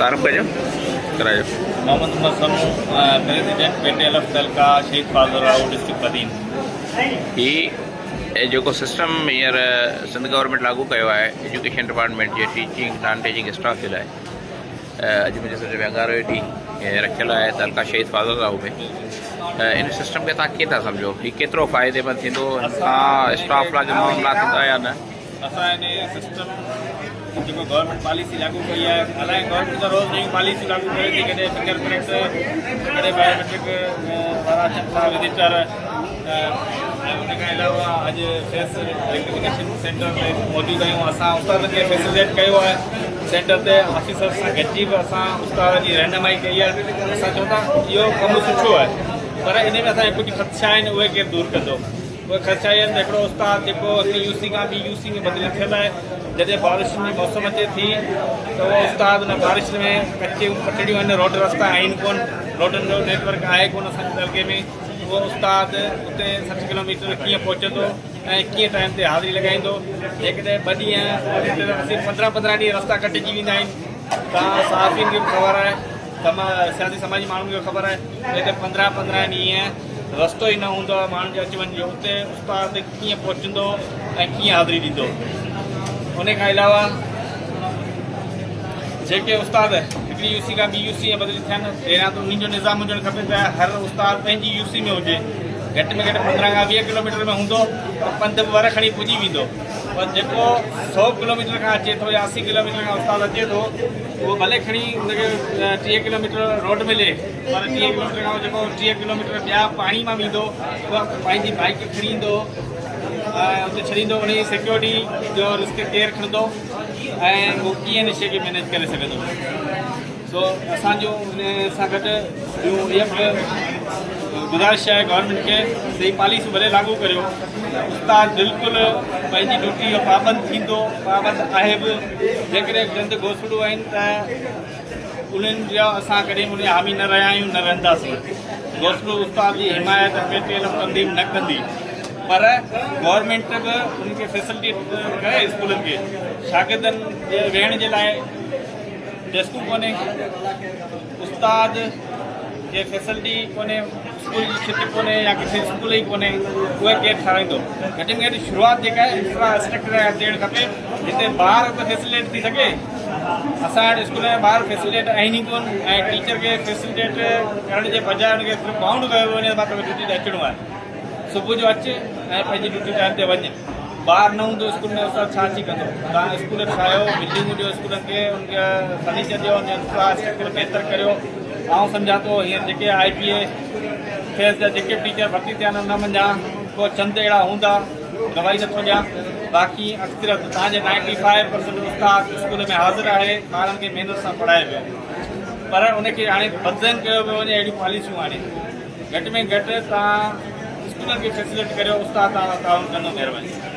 تعارف ڪجو ڪرايو. Muhammad Umar Samoon president P T L F تعلقه شهيد فاضل راهو ڊسٽرڪٽ بدين. هي جيڪو سسٽم هينئر سنڌ گورنمينٽ لاڳو ڪيو آهي ايجوڪيشن ڊپارٽمينٽ جي ٽيچنگ نان ٽيچنگ اسٽاف جي لاء اڄ منهنجي سمجھ ۾ اڱارو جو ڏينهن رکيل آهي تعلقه شهيد فاضل راهو ۾ ان سسٽم کي تان ڪيئن ٿا سمجھو هي ڪيترو فائديمند ٿيندو هن سان اسٽاف لاء جو معاملا ٿيندا يا نه؟ اسان ان سسٽم جيڪو گورنمينٽ پاليسي لاڳو ڪئي آهي حالانڪه گورنمينٽ ته روز نيون پاليسيون لاڳو ڪري ٿي ڪڏهن فنگر پرنٽ ڪڏهن بايوميٽرڪ وارا اچن ٿا وزيٽر ۽ ان کان علاوه اڄ فيس ريڪگنيشن سينٽر تي موجود آهيون اسان استادن کي فيسليٽ ڪيو آهي سينٽر تي آفيسر سان گڏجي به اسان استاد جي رهنمائي ڪئي آهي اسان چون ٿا اهو ڪم سٺو آهي پر ان ۾ اسان ڪجهه خدشا آهن اهي ڪير دور ڪندو اهي خدشا اهي آهن ته هڪڙو استاد جيڪو هڪڙي يو سي کان ٻي يو سي ۾ بدلي ٿيل آهي جڏهن بارشن جي موسم اچي ٿي ته اهو استاد ان بارش ۾ ڪچيون پٽڙيون آهن روڊ رستا آهن ڪون روڊن جو نيٽ ورڪ آهي ڪون اسان جي تعلقي ۾ اهو استاد اتي 60 ڪلوميٽر ڪيئن پهچندو ۽ ڪيئن ٽائيم تي حاضري لڳائيندو جيڪڏهن ٻه ڏينهن اسين 15 15 ڏينهن رستا ڪٽجي ويندا آهن تان صحافين کي به خبر آهي سياسي سماجي ماڻهن کي به خبر آهي هتي 15 15 ڏينهن رستو ئي نه هوندو آهي ماڻهن جي اچ وڃ جو اتي استاد ڪيئن پهچندو ۽ ڪيئن حاضري ڏيندو ان کان علاوه جيڪي استاد هڪڙي يو سي کان ٻي يو سي ۾ بدلي ٿين پهريان ته انهن جو نظام هجڻ کپي ته هر استاد پنهنجي يو سي ۾ هجي گهٽ ۾ گهٽ 15 کان 20 ڪلوميٽر ۾ هوندو ته پنڌ به ور کڻي پڄي ويندو پر جيڪو 100 ڪلوميٽر کان اچي ٿو يا 80 ڪلوميٽر کان استاد اچي ٿو اهو ڀلي کڻي ان کي 30 ڪلوميٽر روڊ ملي پر 30 ڪلوميٽر کان جيڪو 30 ڪلوميٽر ٻيا پاڻي مان ويندو اهو پنهنجي بائيڪ کڻي ايندو ۽ اتي ڇڏيندو ان جي سيڪيورٽي جو رسڪ ڪير کڻندو ۽ هو ڪيئن ان شيء کي مينيج ڪري سگهندو سو اسان جو ان سان گڏ ٻيون اها به گذارش آهي گورنمينٽ کي ته هي پاليسيون ڀلي لاڳو ڪريو استاد بلڪل پنهنجي ڊيوٽي جو پابند ٿيندو پابند آهي به جيڪڏهن گند گوسڙو آهن ته انهن جا اسان ڪڏهن به ان جا حامي نه رهيا آهيون نه رهنداسين. گوسڙو استاد جي حمايت پي ٽي ايل ايف تنظيم نه ڪندي پر گورنمينٽ به انهن کي فيسلٽيٽ ڪري اسڪولن کي شاگردن جي ويهڻ جي لاء ڊيسڪون ڪونهي استاد کي فيسلٽي ڪونهي اسڪول جي ڇت ڪونهي يا ڪٿي اسڪول ئي ڪونهي اهي ڪير ٺهرائيندو گهٽ ۾ گهٽ شروعات جيڪا آهي انفراسٽرڪچر ٿيڻ کپي جتي ٻار ته فيسلٽيٽ ٿي سگهي اسان وٽ اسڪول ۾ ٻار فيسلٽيٽ آهن ئي ڪون ۽ ٽيچر کي فيسلٽيٽ ڪرڻ جي بجاء ان کي صرف بائونڊ ڪيو ويو وڃي ته توکي ڊيوٽي تي اچڻو آهي صبح جو اچ ۽ پنهنجي ڊيوٽي ٽائيم تي وڃ ٻار نه هوندو اسڪول ۾ استاد ڇا اچي ڪندو توهان اسڪول ٺاهيو بلڊنگون ڏيو اسڪولن کي ان کي فرنيچر ڏيو ان جو انفراسٽرڪچر بهتر ڪريو آئون سمجهان ٿو هينئر جيڪي آء پي اي فيز جا جيڪي به ٽيچر ڀرتي ٿيا آهن ان منجهان ڪو چند اهڙا هوندا گواهي نٿو ڏيان باقي اڪثريت توهان جي نائنٽي فائيو پرسنٽ استاد اسڪول ۾ حاضر آهي ٻارن کي محنت سان پڙهائي پيو پر ان کي هاڻي بدذهن ڪيو پيو وڃي اهڙيون پاليسيون آڻي گهٽ ۾ گهٽ توهان اسڪولن کي فيسلٽ ڪريو استاد توهان سان تعاون ڪندو مهرباني.